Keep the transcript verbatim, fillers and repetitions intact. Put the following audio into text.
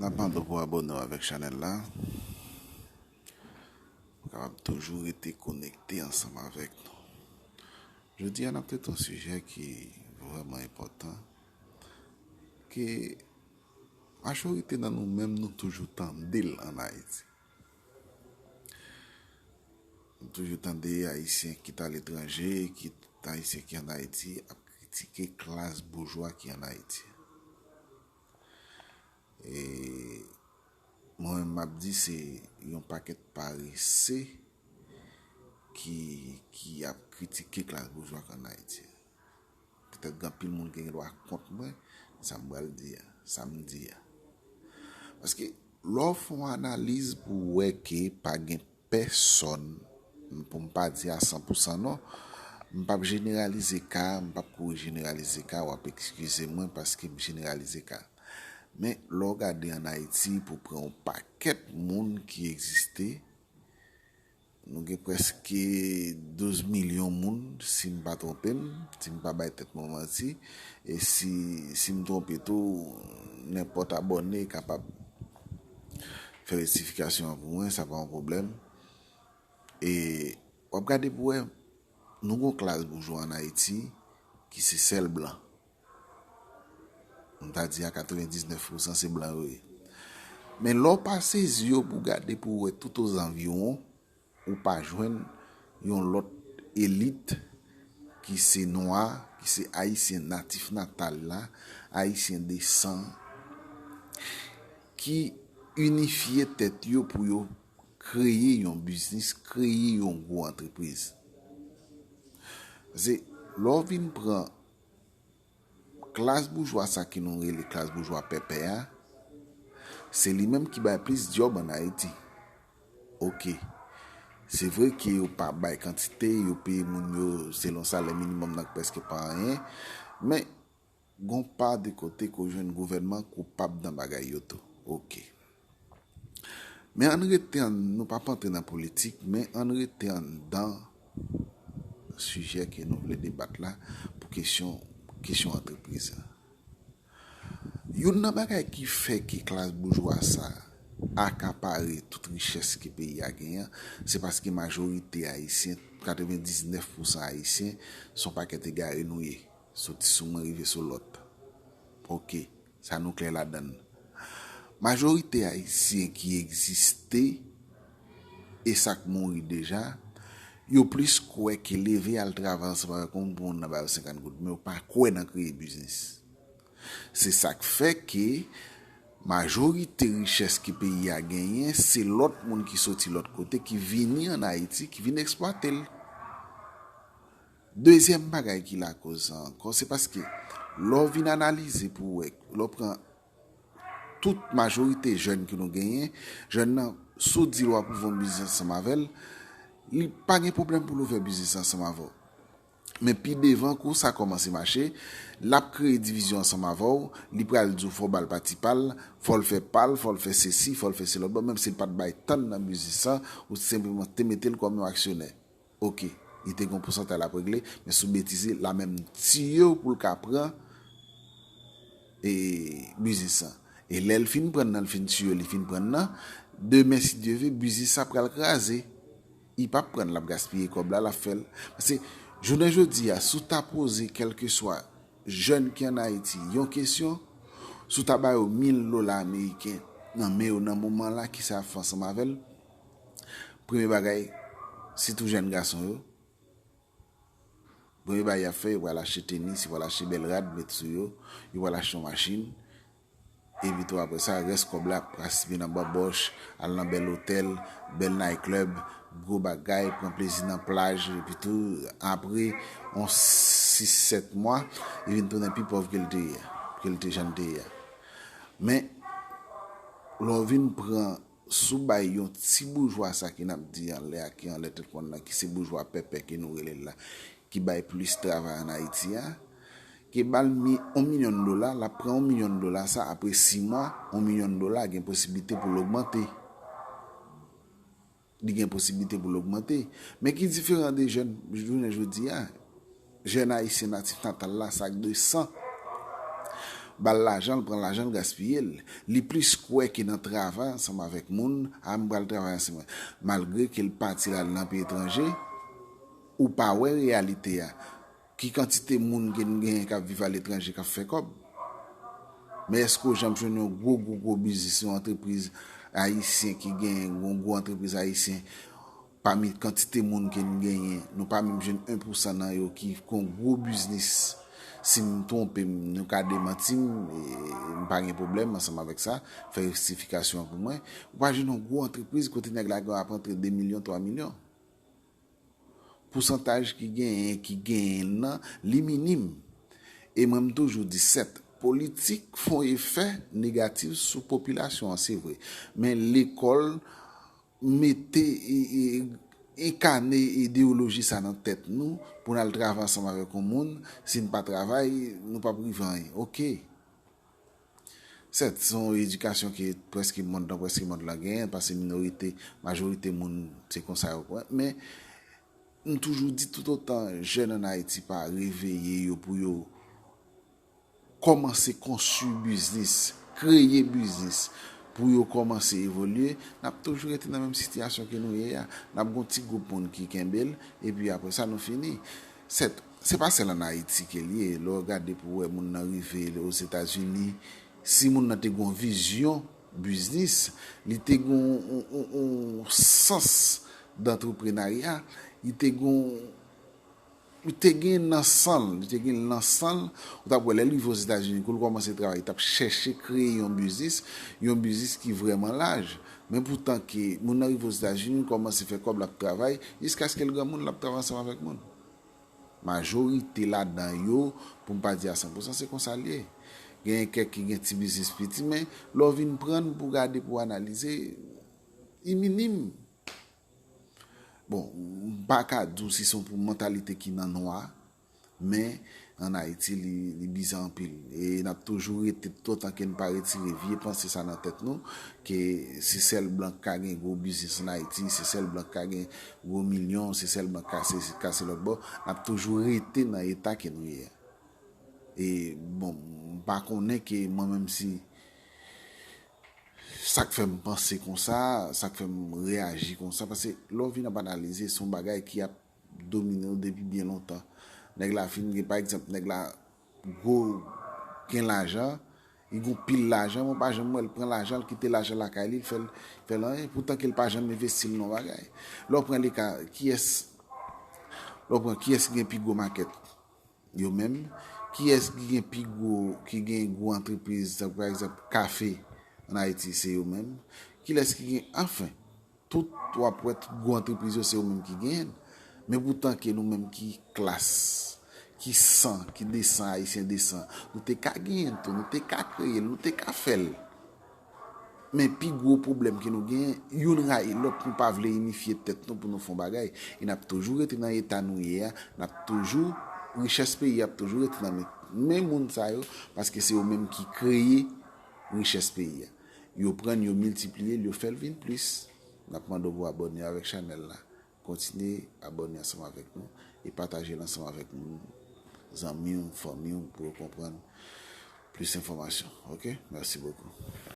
N ap mande w pou abòne w avèk chanèl la, pou w kapab toujou rete konekte ansanm avèk nou. Jodi a, n ap trete yon sijè ki vrèman enpòtan, ke majorite nan nou menm, nou toujou tande l ann Ayiti. Nou toujou tande Ayisyen ki t aletranje, ki Ayisyen ki ann Ayiti ap kritike klas boujwa ki ann Ayiti. E mwen menm, m ap di se yon pakèt parese ki, ki ap kritike klas boujwa ki ann Ayiti. Petèt gen anpil moun ki gen dwa kont mwen, sa m pral di a, sa m di a. Paske lè w fè yon analiz pou w wè ke pa gen pèsòn, pou m pa di a san pou san non, m p ap jeneralize ka, m p ap kouri jeneralize ka, w ap eskize mwen paske m jeneralize ka. Men lè w gade ann Ayiti, pou pran yon pakèt moun ki egziste, nou gen prèske douz milyon moun, si m pa twonpe m, si m pa bay tèt mwen manti, e si, si m twonpe tou, nenpòt abòne kapab fè rektifikasyon an pou mwen, sa pa yon pwoblèm. E w ap gade pou wè, nou gon klas boujwa ann Ayiti ki se sèl blan. M ta di a katrevendiznèf pousan se blan yo ye. Men lè w pase zye w pou w gade pou w wè tout ozanviwon, ou pa jwenn yon lòt elit ki se nwa, ki se Ayisyen natif natal la, Ayisyen de san, ki inifye tèt yo pou yo kreye yon biznis, kreye yon gwo antrepriz. Paske lè w vin pran klas boujwa sa ke nou rele klas boujwa pèpè a, se li menm ki bay plis djòb ann Ayiti. Oke. Se vre ke yo pa bay kantite, yo peye moun yo selon salè minimòm nan ki prèske pa anyen, men gon pa de kote ke w jwenn gouvènman koupab nan bagay yo tou. Oke. Men ann rete ann, nou p ap antre nan politik, men ann rete anndan sijè ke nou vle debat la pou kesyon, kesyon antrepriz la. Youn nan bagay ki fè ke klas boujwa sa akapare tout richès ke peyi a genyen, se paske majorite Ayisyen, katrevendiznèf pousan Ayisyen, se yon pakèt egare nou ye. Soti sou mwen rive sou lòt. Oke, sa nou klè ladan l. Majorite Ayisyen ki egziste e sa k mouri deja, yo plis kwè ke leve al travay ansanm avèk yon moun pou moun nan ba yo senkant goud, men yo pa kwè nan kreye biznis. Se sa k fè ke majorite richès ke peyi a genyen, se lòt moun ki soti lòt kote, ki vini ann Ayiti, ki vin eksplwate l. Dezyèm bagay ki lakoz sa ankò, se paske lè w vin analize pou w wè, lè w pran tout majorite jèn ke nou genyen, jèn nan, si w di l w ap ouvri yon biznis ansanm avè l, li pa gen pwoblèm pou l ouvè biznis ansanm avè w. Men pi devan, kou sa kòmanse mache, l ap kreye divizyon ansanm avè w, li pral di w fò w ba l pati pa l, fò l fè pa l, fò l fè sesi, fò l fè se lòt. Bon, menm si l pa t bay tan nan biznis lan, ou senpleman te mete l kòm yon aksyonè. Oke, li te gen yon pousantay l ap regle, men si w betize, l ap menm tiye w pou l ka pran e, biznis lan. E lè l fin pran nan, l fin tiye w, li fin pran nan, demen, si Dye ve, biznis sa pral kraze. Li p ap pran, l ap gaspiye kòb la, l ap fè l. Paske, jounen jodi a, si w ta poze kèlkeswa jèn ki ann Ayiti yon kesyon, si w ta ba yo mil dola ameriken nan men yo nan moman la, kisa y ap fè ansanm avè l? Premye bagay, sitou jèn gason yo, premye bagay y ap fè, yo pral achte tenis, yo pral achte bèl rad, met sou yo, yo pral achte yon machin. Epi tou apre sa, rès kòb la ap gaspiye nan babòch, al nan bèl otèl, bèl night club, gwo bagay, pran plezi nan plaj, epi tou, apre yon sis, sèt mwa, li vin tounen pi pòv ke l te ye a, ke l te janm te ye a. Men, lè w vin pran, si w bay yon ti boujwa sa ke n ap di anlè a, ki anlè tèt mòn nan, ki se boujwa pèpè ke nou rele l la, ki bay plis travay ann Ayiti a, ke ba l mi-, yon milyon dola, l ap pran yon milyon dola sa, apre sis mwa, yon milyon dola gen posiblite pou l ogmante. Li gen posiblite pou l ogmante. Men ki diferan de jèn jounen jodi a, jèn ayisyen natif natal la, sa k de san. Ba l lajan, l pran lajan, l gaspiye l. Li plis kwè ke nan travay ansanm avèk moun, a m pral travay ansanm. Malgre ke l pati l al nan peyi etranje, ou pa wè reyalite a. Ki kantite moun ke n genyen k ap viv aletranje k ap fè kòb? Men èske w janm jwenn yon gwo, gwo, gwo biznis, yon antrepriz ayisyen ki genyen yon gwo antrepriz ayisyen? Pami kantite moun ke n genyen, nou pa menm jwenn en pousan nan yo ki gon gwo biznis. Si m twonpe m, nou ka demanti m, e, m pa gen pwoblèm ansanm avèk sa, fè rektifikasyon an pou mwen. Ou pa jwenn yon gwo antrepriz kote nèg la gen ap antre de milyon, twa milyon. Pousantaj ki genyen, ki genyen nan, li minim. E mwen, m toujou di, sèt, politik fè yon efè negatif sou popilasyon an, se vre. Men lekòl mete, e, e, enkane ideyoloji sa nan tèt nou pou n al travay ansanm avèk yon moun. Si n pa travay, nou p ap rive anyen. Oke. Sèt, se yon edikasyon ke prèske mond lan, prèske mond lan genyen, paske minorite, majorite moun, se konsa yo kwè. Men, m toujou di, toutotan jèn ann Ayiti pa reveye yo pou yo kòmanse konstwi biznis, kreye biznis, pou yo kòmanse evolye, n ap toujou rete nan menm sitiyasyon ke nou ye a. N ap gon ti gwoup moun ki kenbe l, epi apre sa, nou fini. Sèt, se pa sèl ann Ayiti ke l ye. Lè w gade pou w wè moun nan rive Ozetazini, si moun nan te gon vizyon biznis, li te gon yon, yon, yon sans dantreprenarya, li te gon, li te gen nan san l, li te gen nan san l, ou t ap wè lè l rive Ozetazini, kou l kòmanse travay, li t ap chèche kreye yon biznis, yon biznis ki vrèman laj. Men poutan ke moun nan rive Ozetazini, kòmanse fè kòb, l ap travay, jiskaske l granmoun, l ap travay ansanm avèk moun. Majorite ladan yo, pou m pa di a san pousan, se konsa l ye. Genyen kèk ki gen ti biznis piti, men lè w vin pran l pou gade, pou analize, li minim. Bon, m pa ka di w si se yon mantalite ki nan nwa, men ann Ayiti, li, li bizan anpil. E n ap toujou rete, toutotan ke n pa retire vye panse sa nan tèt nou, ke se sèl blan k ka gen gwo biznis ann Ayiti, se sèl blan k ka gen gwo milyon, se sèl blan k kase, kase lòt bò, n ap toujou rete nan eta ke nou ye a. E, bon, m pa konnen ke mwen menm si sa k fè m panse konsa, sa k fè m reyaji konsa, paske lè w vin ap analize, se yon bagay ki ap domine w depi byen lontan. Nèg la fin gen, pa egzanp, nèg la gwo, gen lajan, li gon pil lajan, mwen pa janm wè l pran lajan, l kite lajan lakay li, l fè l, fè l anyen, poutan ke l pa janm envesti l nan bagay. Lè w pran le ka, kiyès, lè w pran kiyès ki gen pi gwo makèt? Yo menm. Kiyès ki gen pi gwo, ki gen gwo antrepriz, tankou pa egzanp, kafe ann Ayiti, se yo menm. Kilès ki gen, anfen, tout, w ap wè tout gwo antrepriz yo, se yo menm ki genyen l. Men poutan ke nou menm ki klas, ki san, ki desan, ayisyen desan, nou te ka genyen l tou, nou te ka kreye l, nou te ka fè l. Men pi gwo pwoblèm ke nou genyen, youn rayi lòt, nou pa vle inifye tèt nou pou nou fè yon bagay. E n ap toujou rete nan eta nou ye a, n ap toujou, richès peyi a ap toujou rete nan men, men moun sa yo, paske se yo menm ki kreye richès peyi a. Yo pran l, yo miltipliye l, yo fè l vin plis. N ap mande w pou abòne avèk chanèl la. Kontinye abòne ansanm avèk nou e pataje l ansanm avèk moun, zanmi w, fanmi w, pou yo konprann plis enfòmasyon. Oke? Mèsi bokou.